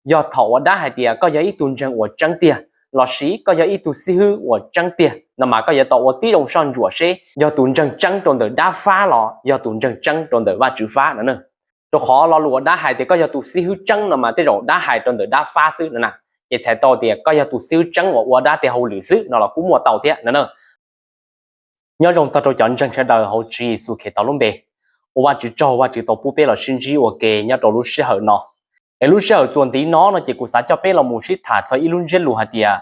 yog thaum uas dab hais tias koj yog ib tug ntseeg uas tseeb tiag, lossis koj yog ib tug xib hwb uas tseeb tiag no mas koj yuav tau ua tib zoo soj ntsuam seb yog tus ntseeg tseeb rau ntawm dab fab los yog tus ntseeg tseeb rau ntawm Vajtswv fab no na. Rau qhov lo lus uas dab hais tias koj yog tus xib hwb tseeb no mas tej zaum dab hais rau ntawm dab fab xwb no na. Ces txhais tau tias koj yog tus xib hwb tseeb uas ua dab tej hauj lwm xwb no los kuj muaj tau thiab no na. Nyob zoo txog rau cov ntseeg sawv daws hauv Tswv Yexus Khetos lub npe, ua Vajtswv tsaug Vajtswv tau pub peb los sib ntsib ua ke nyob rau lub sij hawm no. Es lub sij hawm txuas ntxiv no no ces kuv xav coj peb los mus sib tham txog ib lub ntsiab lus hais tias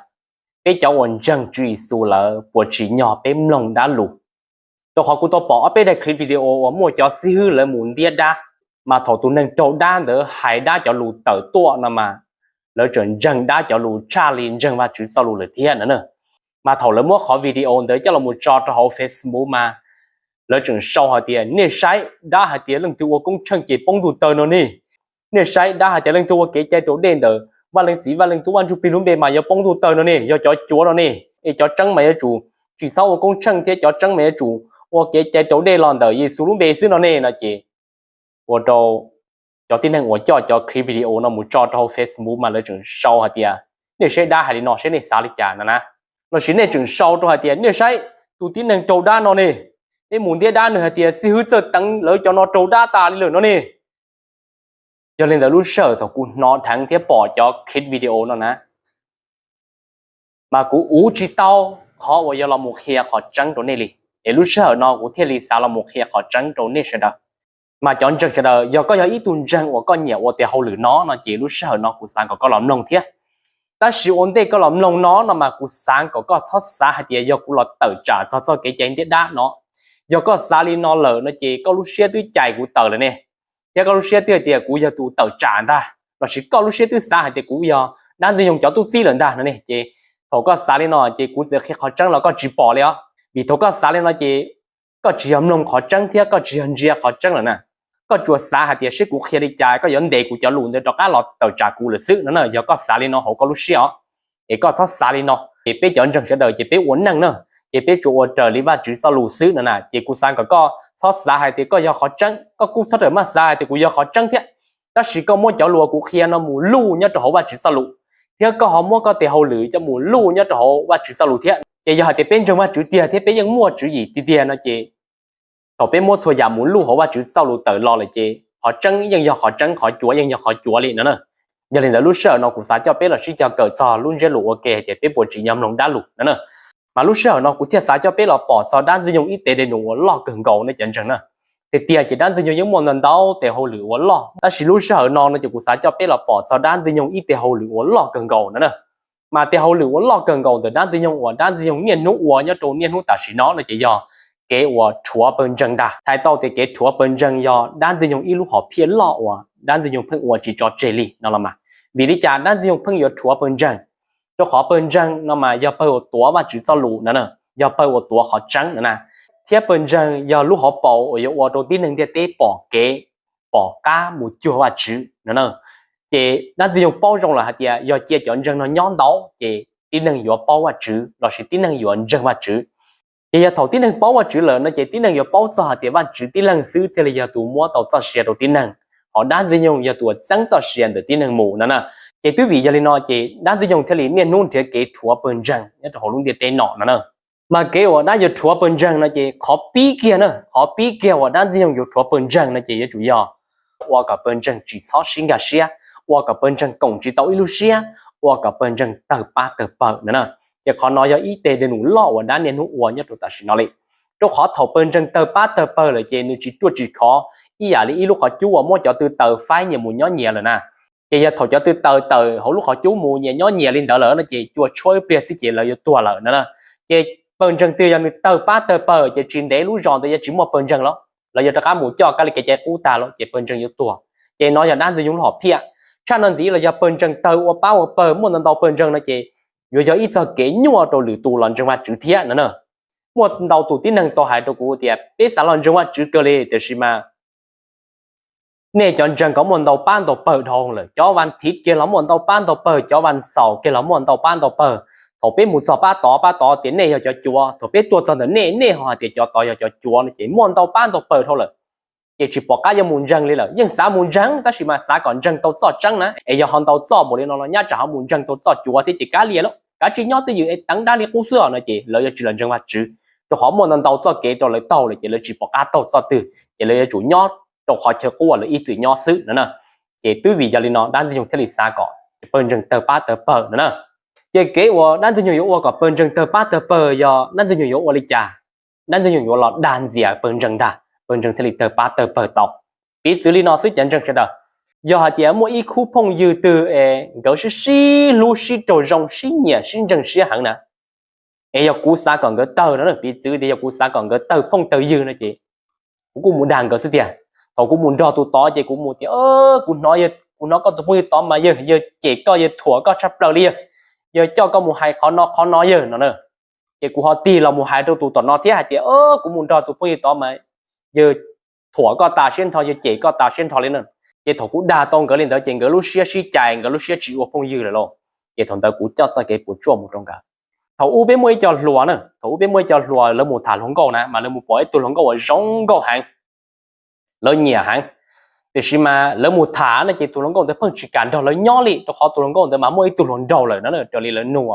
peb cov uas ntseeg Tswv Yexus lawm puas tsim nyog peb mloog dab lus. Rau qhov kuv tau pom ob peb daim clip video uas muaj cov xib hwb lawv mus ntiab dab, mas thaum tus neeg raug dab ntawd hais dab cov lus tawm tuaj no mas lawv tseem ntseeg dab cov lus tshaj li ntseeg Vajtswv txoj lus lawm thiab no na. Mas thaum lawv muab qhov video ntawd coj los mus tso rau hauv Facebook mas lawv tseem sau hais tias nej saib dab hais tias leej twg ua koob tsheej ces poob ntuj taw no ne. Nej saib dab hais tias leej twg ua kev cai raus dej ntawm Vaj Leej Txiv Vaj Leej Tub Vaj Ntsuj Plig lub npe mas yuav poob ntuj taw no ne, yog cov cuav no ne. Es cov tseeb mas yuav tsum tsis txhob ua koob tsheej thiab cov tseeb mas yuav tsum ua kev cai raus dej los ntawm Yexus lub npe xwb no ne no ces ua rau cov tib neeg uas coj cov clip video no mus tso rau hauv Facebook mas lawv tseem sau hais tias nej saib dab hais li no seb nej xav li cas no na. Lossis nej tseem sau rau hais tias nej saib tus tib neeg raug dab no ne, peb mus ntiab dab nws hais tias xib hwb Txawj Teev lawv cov no raug dab tas li lawm no ne. Yog li ntawd lub sij hawm thaum kuv hnov dheev thiab pom cov clip video no na, mas kuv ua tsis tau qhov uas yuav los mus qhia qhov tseeb rau nej li. Es lub sij hawm no kuv thiaj li xav los mus qhia qhov tseeb rau nej sawv daws. Mas cov ntseeg sawv daws, yog koj yog ib tug ntseeg uas koj nyiam ua tes hauj lwm no no ces lub sij hawm no kuv xav kom koj los mloog thiab. Tab sis ua ntej koj los mloog no no mas kuv xav kom koj txhob xav hais tias yog kuv los tawm tsam txog txoj kev cai ntiab dab no. Yog koj xav li no lawm no ces koj lub siab twb cais kuv tawm lawm ne, thiab koj lub siab twb hais tias kuv yog tus tawm tsam ntag, lossis koj lub siab twb xav hais tias kuv yog dab ntxwg nyoog cov tub txib lawm ntag no ne. Ces thaum koj xav li no ces kuv txawm qhia qhov tseeb los koj tsis pom li os. Vim thaum koj xav li no ces koj tsis yog mloog qhov tseeb thiab koj tsis yog ntsia qhov tseeb lawm na. Koj tsuas xav hais tias seb kuv qhia li cas koj yuav ntes kuv cov lus ntawd rov qab los tawm tsam kuv lawm xwb no na. Yog koj xav li no hauv koj lub siab os, es koj txhob xav li no. Ces peb cov ntseeg sawv daws ces peb ua neej na, ces peb tsuas ua raws li Vajtswv txoj lus xwb no na. Ces kuv xav kom koj txhob xav hais tias koj yog qhov tseeb, koj kuj txhob rawm maj xav hais tias kuv yog qhov tseeb thiab. Tab sis koj muab cov lus uas kuv qhia no mus luj nyob rau hauv Vajtswv txoj lus, thiab koj ho muab koj tes hauj lwm coj mus luj nyob rau hauv Vajtswv txoj lus thiab. Ces yog hais tias peb ntseeg Vajtswv tiag thiab peb yeej muaj tswv yim tiag tiag no ces thaum peb muab txhua yam mus luj hauv Vajtswv txoj lus tawm los lawm ces qhov tseeb yeej yog qhov tseeb, qhov cuav yeej yog qhov cuav li no na. Yog li ntawd lub sij hawm no kuv xav coj peb los sib cog kawm txog lub ntsiab lus ua ke hais tias peb puas tsim nyog mloog dab lus no na. Mas lub sij hawm no kuv thiaj xav coj peb los pom txog dab ntxwg nyoog ib tes dej num uas loj kawg nkaus no cov ntseeg na. Tiag tiag ces dab ntxwg nyoog yeej muaj ntau ntau tes hauj lwm uas loj, tab sis lub sij hawm no no ces kuv xav coj peb los pom txog dab ntxwg nyoog ib tes hauj lwm uas loj kawg nkaus no na. Mas tes hauj lwm uas loj kawg nkaus ntawm dab ntxwg nyoog uas dab ntxwg nyoog niaj hnub ua nyob rau niaj hnub tam sim no no ces yog kev uas rhuav pawg ntseeg ntag. Txhais tau tias kev rhuav pawg ntseeg yog dab ntxwg nyoog ib lub hom phiaj loj uas dab ntxwg nyoog pheej ua tsis tso tseg li no los mas. Vim li cas dab ntxwg nyoog pheej yuav rhuav pawg ntseeg? Rau qhov pawg ntseeg no mas yog pawg uas tuav Vajtswv txoj lus no na, yog pawg uas tuav qhov tseeb no na, thiab pawg ntseeg yog lub hauv paus uas yuav ua rau tib neeg ntiaj teb pom kev, pom qab mus cuag Vajtswv no na. Ces dab ntxwg nyoog paub zoo lawm hais tias yog cia cov ntseeg no nyob ntau ces tib neeg yuav paub Vajtswv lossis tib neeg yuav ntseeg Vajtswv. Ces yog thaum tib neeg paub Vajtswv lawm no ces tib neeg yuav paub txog hais tias Vajtswv tib leeg xwb thiaj li yog tus muab tau txoj sia rau tib neeg, ho dab ntxwg nyoog yog tus uas txeeb txoj sia ntawm tib neeg mus no na. Ces twb vim yog li no ces dab ntxwg nyoog thiaj li niaj hnub nrhiav kev rhuav pawg ntseeg nyob rau hauv lub ntiaj teb no no na. Mas kev uas dab yuav rhuav pawg ntseeg no ces qhov pib kiag na, qhov pib kiag uas dab ntxwg nyoog yuav rhuav pawg ntseeg no ces yuav tsum yog ua kom pawg ntseeg tsis txhob sib nkag siab, ua kom pawg ntseeg koom tsis tau ib lub siab, ua kom pawg ntseeg tawg pab tawg pawg no na. Ces qhov no yog ib tes dej num loj uas dab niaj hnub ua nyob rau tam sim no li. Rau qhov thaum pawg ntseeg tawg pab tawg pawg lawm ces nws tsis ruaj tsis khov ib yam li ib lub qhov cub uas muab cov tw taws faib nyias mus nyob nyias lawm na. Ces yog thaum cov tw taws tawm hauv lub qhov cub mus nyias nyob nyias li ntawd lawm no ces cua tshuab ib pliag xwb ces lawv yuav tuag lawm no na. Ces pawg ntseeg twg yog nws tawg pab tawg pawg ces tsis ntev lub zos ntawd yuav tsis muaj pawg ntseeg lawm, lawv yuav rov qab mus coj kab li kev cai qub tag lawm ces pawg ntseeg yuav tuag. Ces no yog dab ntxwg nyoog lub hom phiaj. Tshaj no ntxiv los yog pawg ntseeg tawg ua pab ua pawg muaj ntau ntau pawg ntseeg no ces yuav yog ib txog kev nyuaj rau lwm tus los ntseeg Vajtswv thiab no na. Muaj ntau tus tib neeg tau hais rau kuv tias peb xav los ntseeg Vajtswv kawg li tiam sis mas nej cov ntseeg ko muaj ntau pab ntau pawg dhau lawm, cov vas thiv kiag los muaj ntau pab ntau pawg, cov vas xaum kiag los muaj ntau pab ntau pawg. Thaum peb mus txog pab tod, pab tod tias nej yog cov cuav, thaum peb tuaj txog ntawm nej, nej ho hais tias cov tod yog cov cuav no ces muaj ntau pab ntau pawg dhau lawm. ces tsis pom qab yuav mus ntseeg li lawm. Yeej xav mus ntseeg tab sis mas xav kom ntseeg tau txoj tseeb na, es yog ho ntau txoj npaum li no los nyab tsam ho mus ntseeg tau txoj cuav thiab ces kav liam lawm, kav tsij nyob twj ywm es teev dab li qub xwb os no ces lawv yuav tsis los ntseeg Vajtswv, rau qhov muaj ntau ntau txoj kev rau lawv taug lawm ces lawv tsis pom qab taug txoj twg ces lawv yuav tsum nyob rau qhov chaw qub uas lawv ib txwm nyob xwb no na. Ces twb vim yog li no dab ntxwg nyoog thiaj li xav kom pawg ntseeg tawg pab tawg pawg no na. Ces kev uas dab ntxwg nyoog yuav ua kom pawg ntseeg tawg pab tawg pawg yog dab ntxwg nyoog yuav ua li cas? Dab ntxwg nyoog yuav los dag ntxias pawg ntseeg ntag, pawg ntseeg thiaj li tawg pab tawg pawg tau. Piv txwv li no xwb cov ntseeg sawv daws, yog hais tias muaj ib khub phooj ywg twg es nkawd sib sib hlub sib raug zoo sib nyiam sib ntseeg siab heev na, es yog kuv xav kom nkawd tawg no, piv txwv tias yog kuv xav kom nkawd tawg phooj tawg ywg no ces kuv kuj mus dag nkawd xwb tiag. Thaum kuv mus nrog tus tod ces kuv mus tias, kuv hnov, kuv hnov koj tus phooj ywg tod mas yawg, yawg cem koj, yawg thuam koj tshaj plaws li yawg, yawg coj koj mus hais qhov no qhov no yawg no na. Ces kuv ho tig los mus hais rau tus tom no thiab hais tias, kuv mus nrog tus phooj ywg tod mas yawg thuam koj tas siab nrho, yawg cem koj tas siab nrho li na. Ces thaum kuv dag tau nkawd li ntawd ces nkawd lub siab sib cais, nkawd lub siab tsis ua phooj ywg lawm lauj. Ces thaum ntawd kuv coj txoj kev puas tsuaj mus rau nkawd. Thaum ub peb muaj ib co hluas na, thaum ub peb muaj ib co hluas lawv mus tham hluas nkauj na mas lawv mus pom ib tug hluas nkauj uas zoo nkauj heev, lawv nyiam heev. Tiam sis mas lawv mus tham no ces tus hluas nkauj ntawd pheej tsis kam nrog lawv nyob li rau qhov tus hluas nkauj ntawd mas muaj ib tug hluas nraug lawm no raws li lawv nug.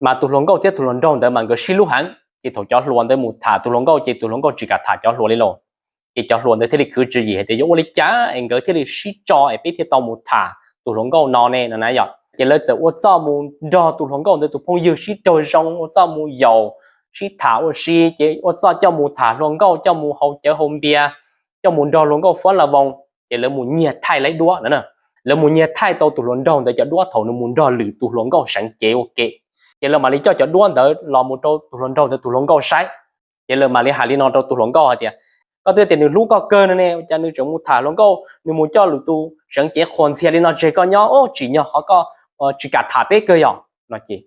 Mas tus hluas nkauj thiab tus hluas nraug ntawd mas nkawd sib hlub heev, ces thaum cov hluas ntawd mus tham tus hluas nkauj ces tus hluas nkauj tsis kam tham cov hluas li lauj. Ces cov hluas ntawd thiaj li khwv tswv yim hais tias yuav ua li cas es nkawd thiaj li sib tso es peb thiaj tau mus tham tus hluas nkauj no ne no na yom. Ces lawv txawm ua txoj mus nrog tus hluas nkauj ntawd tus phooj ywg sib raug zoo, ua txoj mus yaum, sib tham ua si, ces ua txoj coj mus tham hluas nkauj, coj mus haus cawv haus npias, coj mus nrog hluas nkauj fob la voos, ces lawv mus nyiag thaij lawv duab no na. Lawv mus nyiag thaij tau tus hluas nraug ntawd cov duab thaum nws mus nrog lwm tus hluas nkauj seev cev ua ke. Ces lawv mam li coj cov duab ntawd los mus rau tus hluas nraug ntawd tus hluas nkauj saib. Ces lawv mam li hais li no rau tus hluas nkauj hais tias, koj twb tias nws hlub koj kawg no ne, cas nws tseem mus tham hluas nkauj, nws mus coj lwm tus seev cev qhuas ntxhias li no tseg koj nyob, tsim nyog qhov koj tsis kam tham peb kawg yom no ces.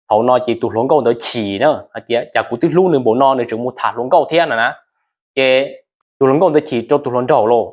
Thaum no ces tus hluas nkauj ntawd chim na hais tias cas kuv twb hlub nws npaum no nws tseem mus tham hluas nkauj thiab no na. Ces tus hluas nkauj ntawd chim rau tus hluas nraug lauj.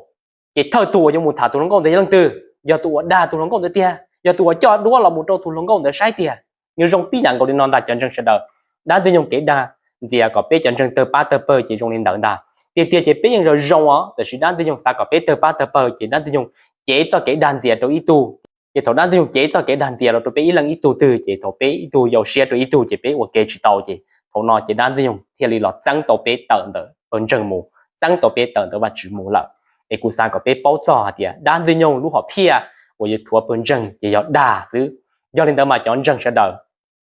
Ces thawj tug uas yuav mus tham tus hluas nkauj ntawd yog leej twg? Yog tus uas dag tus hluas nkauj ntawd tiag, yog tus uas coj duab los mus rau tus hluas nkauj ntawd saib tiag. Nws zoo tib yam nkaus li no ntag cov ntseeg sawv daws. Dab ntxwg nyoog kev dag ntxias kom peb cov ntseeg tawg pab tawg pawg ces zoo li ntawd ntag. Tiag tiag ces peb yeej zoo zoo os, tiam sis dab ntxwg nyoog xav kom peb tawg pab tawg pawg ces dab ntxwg nyoog cev txoj kev dag ntxias rau ib tug. Ces thaum dab ntxwg nyoog cev txoj kev dag ntxias los rau peb ib leeg ib tug twg ces thaum peb ib tug yau siab rau ib tug ces peb ua ke tsis tau, ces thaum no ces dab ntxwg nyoog thiaj li los txeeb tau peb tawm ntawm pawg ntseeg mus, txeeb tau peb tawm ntawm Vajtswv mus lawm. Es kuv xav kom peb paub txog hais tias dab ntxwg nyoog lub hom phiaj uas yuav rhuav pawg ntseeg ces yog dag xwb. Yog li ntawd mas cov ntseeg sawv daws,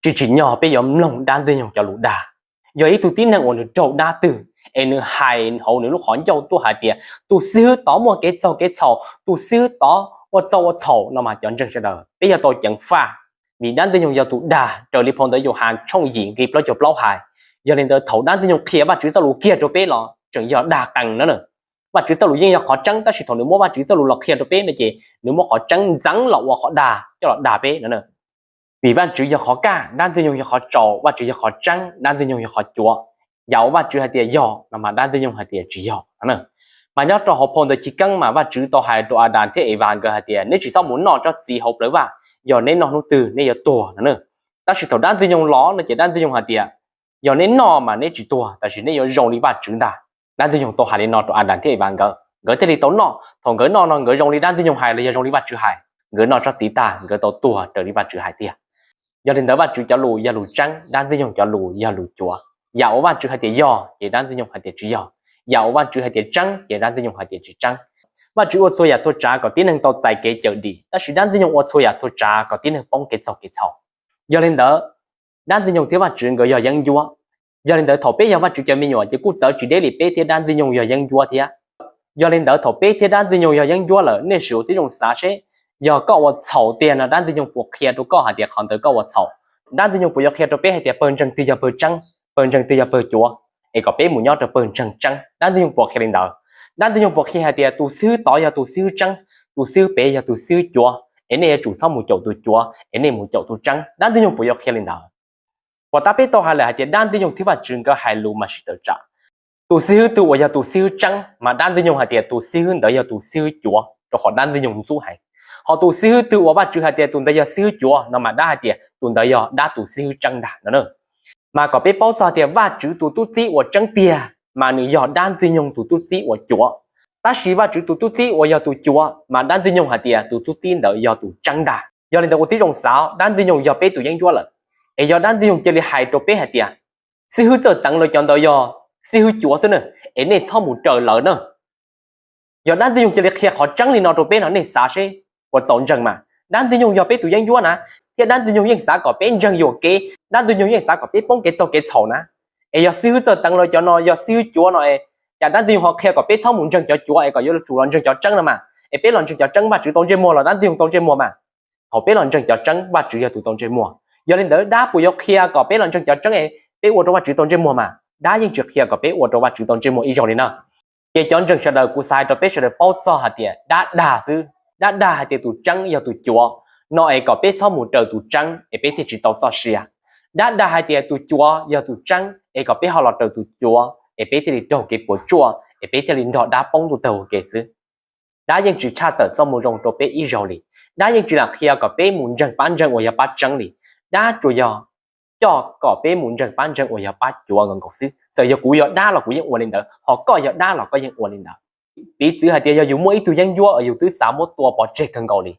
tsis tsim nyog peb yuav mloog dab ntxwg nyoog cov lus dag. Yog ib tug tib neeg uas nws raug dab twg es nws hais hauv nws lub qhov ncauj tuaj hais tias tus xib hwb tod muaj kev txaug kev txhaum, tus xib hwb tod ua txaug ua txhaum no mas cov ntseeg sawv daws peb yuav tau ceev faj. Vim dab ntxwg nyoog yog tus dag, raws li phau ntawv Yauhas tshooj yim nqe plaub caug plaub hais. Yog li ntawd thaum dab ntxwg nyoog qhia Vajtswv txoj lus kiag rau peb los tseem yog dag qees na. Vajtswv txoj lus yeej yog qhov tseeb tab sis thaum nws muab Vajtswv txoj lus los qhia rau peb no ces nws muab qhov tseeb ntxeev los ua qhov dag coj los dag peb no. Vim Vajtswv yog qhov kaj, dab ntxwg nyoog yog qhov tsaus, Vajtswv yog qhov tseeb, dab ntxwg nyoog yog qhov cuav. Yam uas Vajtswv hais tias yog no mas dab ntxwg nyoog hais tias tsis yog no. Mas nyob rau hauv phau ntawv Chiv Keeb mas Vajtswv tau hais rau Adas thiab Evas nkawd hais tias neb tsis txhob mus noj tsob txiv hauv plawv vaj, yog neb noj hnub twg neb yuav tuag no. Tab sis thaum dab ntxwg nyoog los no ces dab ntxwg nyoog hais tias yog neb noj mas neb tsis tuag, tab sis neb yuav zoo li Vajtswv ntag. Dab ntxwg nyoog tau hais li no rau Adas thiab Evas nkawd, nkawd thiaj li tau noj. Thaum nkawd noj no nkawd zoo li dab ntxwg nyoog hais los yog zoo li Vajtswv hais? Nkawd noj tsob txiv tag nkawd tau tuag raws li Vajtswv hais tiag. Yog li ntawd Vajtswv cov lus yog lus tseeb, dab ntxwg nyoog cov lus yog lus cuav. Yam uas Vajtswv hais tias yog ces dab ntxwg nyoog hais tias tsis yog, yam uas Vajtswv hais tias tseeb ces dab ntxwg nyoog hais tias tsis tseeb. Vajtswv ua txhua yam txhua tsav kom tib neeg tau txais kev cawm dim, tab sis dab ntxwg nyoog ua txhua yam txhua tsav kom tib neeg poob kev txaug kev txhaum. Yog li ntawd, dab ntxwg nyoog thiab Vajtswv nkawd yog yeeb ncuab. Yog li ntawd thaum peb yog Vajtswv cov me nyuam ces kuj txawv tsis deb li peb thiab dab ntxwg nyoog yog yeeb ncuab thiab. Yog li ntawd thaum peb thiab dab ntxwg nyoog yog yeeb ncuab lawm, nej sim ua tib zoo xav seb, yog koj ua txhaum tiag no dab ntxwg nyoog puas qhia rau koj hais tias qhov ntawd koj ua txhaum? Dab ntxwg nyoog puas yuav qhia rau peb hais tias pawg ntseeg twg yog pawg tseeb, pawg ntseeg twg yog pawg cuav, es kom peb mus nyob rau pawg ntseeg tseeb? Dab ntxwg nyoog puas qhia li ntawd? Dab ntxwg nyoog puas qhia hais tias tus xib hwb tod yog tus xib hwb tseeb, tus xib hwb ped yog tus xib hwb cuav, es nej yuav tsum txhob mus caum tus cuav es nej mus caum tus tseeb? Dab ntxwg nyoog puas yuav qhia li ntawd? Puas tab peb tau hais lawm hais tias dab ntxwg nyoog thiab Vajtswv nkawd hais lus mas sib tawm tsam. Tus xib hwb twg uas yog tus xib hwb tseeb mas dab ntxwg nyoog hais tias tus xib hwb ntawd yog tus xib hwb cuav, rau qhov dab ntxwg nyoog ntxub heev. Ho tus xib hwb twg uas Vajtswv hais tias tus ntawd yog xib hwb cuav no mas dab hais tias tus ntawd yog dab tus xib hwb tseeb ntag no. Mas kom peb paub txog tias Vajtswv tus tub txib uas tseeb tiag mas nws yog dab ntxwg nyoog tus tub txib uas cuav. Tab sis Vajtswv tus tub txib uas yog tus cuav mas dab Ntxwg Nyoog hais tias tus tub txib ntawd yog tus tseeb ntag. Yog li ntawd ua tib zoo xav, dab Ntxwg Nyoog yog peb tus yeeb ncuab lawm, es yog dab Ntxwg Nyoog cia li hais rau peb hais tias, xib hwb Txawj Teev lawv cov ntawd yog xib hwb cuav xwb na, es nej txhob mus raws lawv na. Yog dab Ntxwg Nyoog cia li qhia qhov tseeb li no rau peb no nej xav seb puas txaus ntseeg mas. Dab Ntxwg Nyoog yog peb tus yeeb ncuab na, thiab dab Ntxwg Nyoog yeej xav kom peb ntseeg yuam kev, dab Ntxwg Nyoog yeej xav kom peb poob kev txaug kev txhaum na. Es yog xib hwb Txawj Teev lawv cov no yog xib hwb cuav no es, cas dab Ntxwg Nyoog ho qhia kom peb txhob mus ntseeg cov cuav es kom yuav tsum los ntseeg cov tseeb no mas? Es peb los ntseeg cov tseeb Vajtswv tau ntsej muag los dab Ntxwg Nyoog tau ntsej muag mas? Thaum peb los ntseeg cov tseeb Vajtswv yog tus tau ntsej muag. Yog li ntawd dab puas yuav qhia kom peb los ntseeg cov tseeb es peb ua rau Vajtswv tau ntsej muag mas? Dab yeej tsis qhia kom peb ua rau Vajtswv tau ntsej muag ib zaug li na. Ces cov ntseeg sawv daws, kuv xav hais rau peb sawv daws paub txog hais tias dab dag xwb. Dab dag hais tias tus tseeb yog tus cuav no es kom peb txhob mus raws tus tseeb es peb thiaj tsis tau txoj sia. Dab dag hais tias tus cuav yog tus tseeb es kom peb ho los raws tus cuav es peb thiaj li raug kev puas tsuaj es peb thiaj li nrog dab poob ntuj tawg ua ke xwb. Dab yeej tsis tshaj tawm txoj moo zoo rau peb ib zaug li. Dab yeej tsis lam qhia kom peb mus ntseeg pab ntseeg uas yog pab tseeb li. Dab tsuas yog coj kom peb mus ntseeg pab ntseeg uas yog pab cuav nkaus nkaus xwb. Txawm yog kuv yog dab los kuv yeej ua li ntawd, ho koj yog dab los koj yeej ua li ntawd. Piv txwv hais tias yog yus muaj ib tug yeeb ncuab uas yus twb xav muab tua pov tseg kawg nkaus li,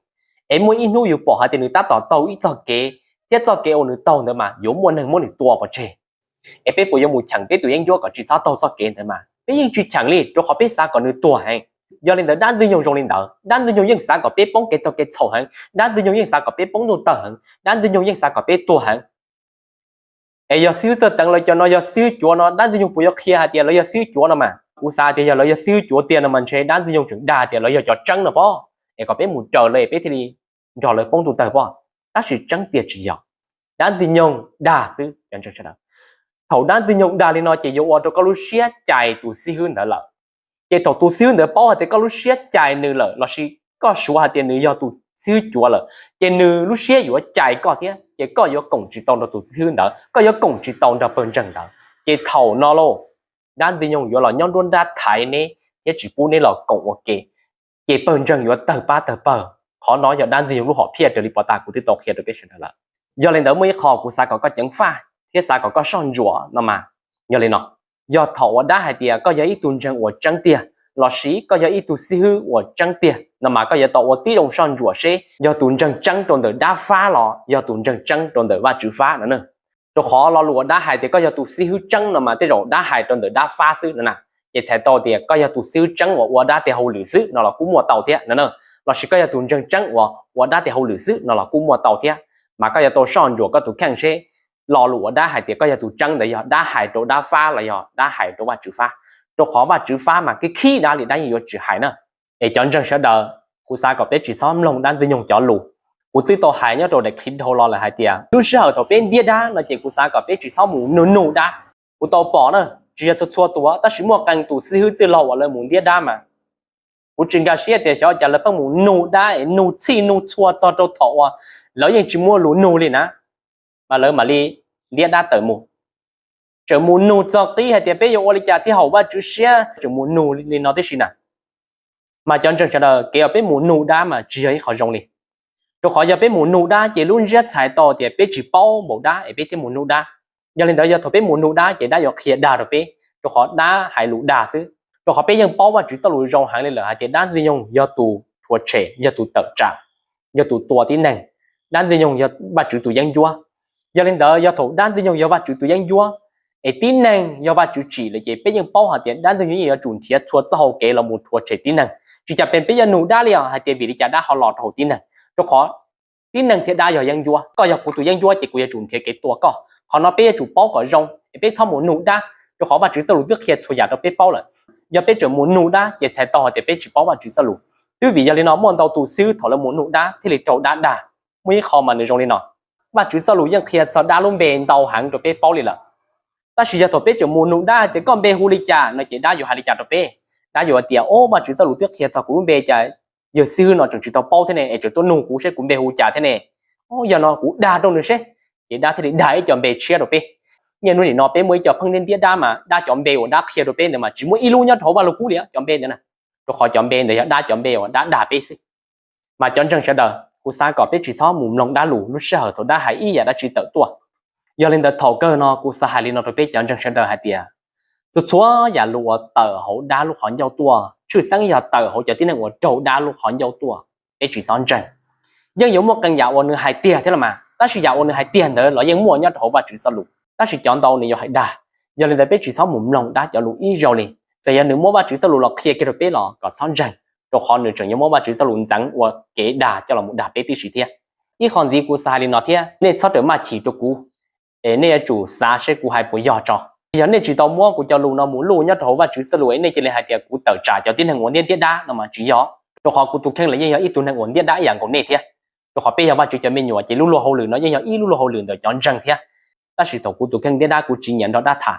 es muaj ib hnub yus pom hais tias nws tab tom taug ib txoj kev, thiab txoj kev uas nws taug ntawd mas yuav muaj neeg muab nws tua pov tseg, es peb puas yuav mus cheem peb tus yeeb ncuab kom tsis txhob taug txoj kev ntawd mas? Peb yeej tsis cheem li, rau qhov peb xav kom nws tuag heev. Yog li ntawd dab Ntxwg Nyoog zoo li ntawd, dab Ntxwg Nyoog yeej xav kom peb poob kev txaug kev txhaum heev, dab Ntxwg Nyoog yeej xav kom peb poob ntuj tawg heev, dab Ntxwg Nyoog yeej xav kom peb tuag heev. Es yog xib hwb Txawj Teev lawv cov no yog xib hwb cuav no, dab Ntxwg Nyoog puas yuav qhia hais tias lawv yog xib hwb cuav no mas? Kuv xav tias yog lawv yog xib hwb cuav tiag no mas ntshe dab Ntxwg Nyoog tseem dag tias lawv yog cov tseeb no pob, es kom peb mus raws lawv es peb thiaj li nrog lawv poob ntuj tawg pob. Tab sis tseeb tiag tsis yog, dab Ntxwg Nyoog dag xwb cov ntseeg sawv daws. Thaum dab Ntxwg Nyoog dag li no ces yuav ua rau koj lub siab cais tus xib hwb ntawd lawm. Ces thaum tus xib hwb ntawd paub hais tias koj lub siab cais nws lawm lossis koj suav hais tias nws yog tus xib hwb cuav lawm, ces nws lub siab yuav cais koj thiab, ces koj yuav koom tsis tau nrog tus xib hwb ntawd, koj yuav koom tsis tau nrog pawg ntseeg ntawd. Ces thaum no lauj, dab Ntxwg Nyoog yuav los nyob nruab nrab thaiv neb thiab tsis pub neb los koom ua ke, ces pawg ntseeg yuav tawg pab tawg pawg. Qhov no yog dab Ntxwg Nyoog lub hom phiaj raws li pov tas kuv twb tau qhia rau peb sawv daws lawm. Yog li ntawd muaj ib qho kuv xav kom koj ceev faj thiab xav kom koj soj ntsuam no mas, yog li no, yog thaum uas dab hais tias koj yog ib tug ntseeg uas tseeb tiag, lossis koj yog ib tug xib hwb uas tseeb tiag no mas koj yuav tau ua tib zoo soj ntsuam seb yog tus ntseeg tseeb rau ntawm dab fab los yog tus ntseeg tseeb rau ntawm Vajtswv fab no na. Rau qhov lo lus uas dab hais tias koj yog tus xib hwb tseeb no mas tej zaum dab hais rau ntawm dab fab xwb no na. Ces txhais tau tias koj yog tus xib hwb tseeb uas ua dab tes hauj lwm xwb no los kuj muaj tau thiab no na, lossis koj yog tus ntseeg tseeb uas ua dab tes hauj lwm xwb no los kuj muaj tau thiab. Mas koj yuav tau soj ntsuam koj tus kheej seb lo lus uas dab hais tias koj yog tus tseeb ntawd yog dab hais rau dab fab los yog dab hais rau Vajtswv fab. Rau qhov Vajtswv fab mas kev khib dab li dab yeej yuav tsis hais na. Es cov ntseeg sawv daws, kuv xav kom peb tsis txhob mloog dab Ntxwg Nyoog cov lus. Kuv twb tau hais nyob rau daim clip dhau los lawm hais tias lub sij hawm thaum peb ntiab dab no ces kuv xav kom peb tsis txhob mus nug nug dab. Kuv tau pom na, tsis yog txhua txhua tus tab sis muaj qee tus xib hwb txwj laug uas lawv mus ntiab dab mas kuv tsis nkag siab tias xyov cas lawv pheej mus nug dab es nug txhij nug txhua txog rau thaum uas lawv yeej tsis muaj lus nug li na, mas lawv mam li ntiab dab tawm mus. Tseem mus nug txog qib hais tias peb yuav ua li cas thiaj haum Vajtswv siab, tseem mus nug li no tib si na. Mas cov ntseeg sawv daws, kev uas peb mus nug dab mas tsis yog ib qho zoo li. Rau qhov yog peb mus nug dab ces lub ntsiab txhais tau tias peb tsis paub npaum dab es peb thiaj mus nug dab. Yog li ntawd yog thaum peb mus nug dab ces dab yuav qhia dag rau peb, rau qhov dab hais lus dag xwb. Rau qhov peb yeej paub Vajtswv txoj lus zoo heev li lawm hais tias dab Ntxwg Nyoog yog tus rhuav tshem, yog tus tawm tsam, yog tus tua tib neeg. Dab Ntxwg Nyoog yog Vajtswv tus yeeb ncuab. Yog li ntawd yog thaum dab Ntxwg Nyoog yog Vajtswv tus yeeb ncuab es tib neeg yog Vajtswv tsim lawm ces peb yeej paub hais tias dab Ntxwg Nyoog yeej yuav tsum nrhiav txhua txoj hau kev los mus rhuav tshem tib neeg. Tsis cas peb yuav nug dab li os hais tias vim li cas dab ho los rau hauv tib neeg, rau qhov tib neeg thiab dab yog yeeb ncuab. Koj yog kuv tus yeeb ncuab ces kuv yuav tsum nrhiav kev tua koj. Qhov no peb yuav tsum paub kom zoo es peb txhob mus nug dab, rau qhov Vajtswv txoj lus twb qhia txhua yam rau peb paub lawm. Yog peb tseem mus nug dab ces txhais tau hais tias peb tsis paub Vajtswv txoj lus. Twb vim yog li no muaj ntau tus xib hwb thaum lawv mus nug dab thiaj li raug dab dag. Muaj ib qho mas nws zoo li no, Vajtswv txoj lus yeej qhia txog dab lub npe ntau heev rau peb paub li lawm. Tab sis yog thaum peb tseem mus nug dab hais tias koj npe hu li cas no ces dab yuav hais li cas rau peb? Dab yuav hais tias, o, Vajtswv txoj lus twb qhia txog kuv lub npe cas yawg xib hwb no tseem tsis tau paub thiab ne, es tseem tuaj nug kuv seb kuv npe hu cas thiab ne. O, yog no kuv dag rau nws seb. Ces dab thiaj li dag ib co npe tshiab rau peb. Niaj hnub nim no peb muaj ib co pheej ntiab ntiab dab mas dab cov npe uas dab qhia rau peb ntawd mas tsis muaj ib lub nyob rau hauv Vajluskub li cov npe ntawd na, rau qhov cov npe ntawd yog dab cov npe uas dab dag peb xwb. Mas cov ntseeg sawv daws, kuv xav kom peb tsis txhob mus mloog dab lus lub sij hawm thaum dab hais ib yam dab tsi tawm tuaj. Yog li ntawd thaum kawg no kuv xav hais li no rau peb cov ntseeg sawv daws hais tias Txhua txhua yam lus uas tawm hauv dab lub qhov ncauj tuaj, tshwj xeeb yog tawm hauv cov tib neeg uas raug dab lub qhov ncauj tuaj, peb tsis txhob ntseeg. Yeej yuav muaj qee yam uas nws hais tiag thiab los mas, tab sis yam uas nws hais tiag ntawd los yeej muaj nyob rau hauv Vajtswv txoj lus, tab sis cov ntau nws yuav hais dag. Yog li ntawd peb tsis txhob mus mloog dab cov lus ib zaug li. Txawm yog nws muab Vajtswv txoj lus los qhia kiag rau peb los kom txhob ntseeg, rau qhov nws tseem yuav muab Vajtswv txoj lus ntxeev ua kev dag coj los mus dag peb tib si thiab. Ib qho ntxiv kuv xav hais li no thiab, nej txhob rawm maj chim rau kuv, es nej yuav tsum xav seb kuv hais puas yog tso. Yog nej tsis tau muab kuv cov lus no mus luj nyob rau hauv Vajtswv txoj lus es nej cia li hais tias kuv tawm tsam cov tib neeg uas ntiab ntiab dab no mas tsis yog, rau qhov kuv tus kheej los yeej yog ib tug neeg uas ntiab dab ib yam nkaus nej thiab. Rau qhov peb yog Vajtswv cov me nyuam ces lub luag hauj lwm no yeej yog ib lub luag hauj lwm ntawm cov ntseeg thiab. Tab sis thaum kuv tus kheej ntiab dab kuv tsis nyiam nrog dab tham.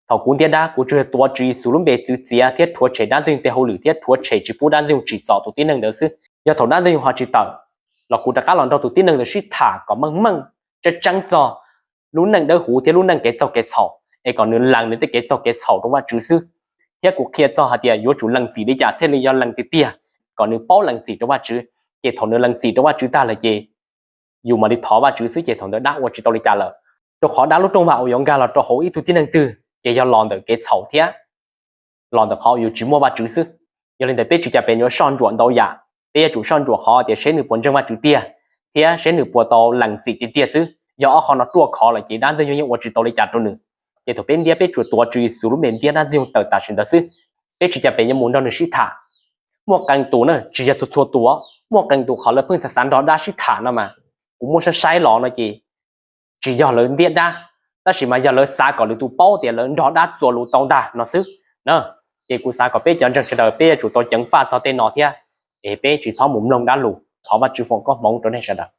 Thaum kuv ntiab dab kuv tsuas yog tuav Tswv Yexus lub npe txwv txiav thiab rhuav tshem dab ntxwg tej hauj lwm thiab rhuav tshem tsis pub dab ntxwg tsim txom tus tib neeg ntawd xwb. Yog thaum dab ntxwg ho tsis tawm los kuv rov qab los nrog tus tib neeg ntawd sib tham kom meej meej tseeb tseeb txog lub neej dawb huv thiab lub neej kev txaug kev txhaum, es kom nws lees nws tej kev txaug kev txhaum rau Vajtswv xwb. Thiab kuv qhia txog hais tias yuav tsum lees txim li cas thiaj li yog lees tiag tiag, kom nws paub lees txim rau Vajtswv. Ces thaum nws lees txim rau Vajtswv tag lawm ces yus mam li thov Vajtswv xwb ces thaum ntawd dab ua tsis tau li cas lawm. Rau qhov dab lub rooj vag uas yuav nkag los rau hauv ib tug tib neeg twg ces yog los ntawm kev txhaum thiab los ntawm qhov yus tsis muaj Vajtswv xwb. Yog li ntawd peb Tswv cov pem yuav soj ntsuam ntau yam. Peb yuav tsum soj ntsuam qhov tias seb nws puas ntseeg Vajtswv tiag, thiab seb nws puas tau lees txim tiag tiag xwb. Yog ob qho no ruaj khov lawm ces dab ntxwg nyoog yeej ua tsis tau li cas rau nws. Ces thaum peb ntiab peb tsuas tuav Tswv Yexus lub npe ntiab dab ntxwg nyoog tawm tam sim ntawd xwb. Peb Tswv cov pem yuav mus nrog nws sib tham. Muaj qee tus na, tsis yog txhua txhua tus, muaj qee tus qhov lawv pheej xav xav nrog dab sib tham no mas, kuv muab saib saib los no ces tsis yog lawv ntiab dab, tab sis mas yog lawv xav kom lwm tus paub tias lawv nrog dab txuas lus tau ntag no xwb na. Ces kuv xav kom peb cov ntseeg sawv daws peb yuav tsum tau ceev faj txog tej no thiab, es peb tsis txhob mus mloog dab lus. Thov Vajtswv foom koob hmoov rau nej sawv daws.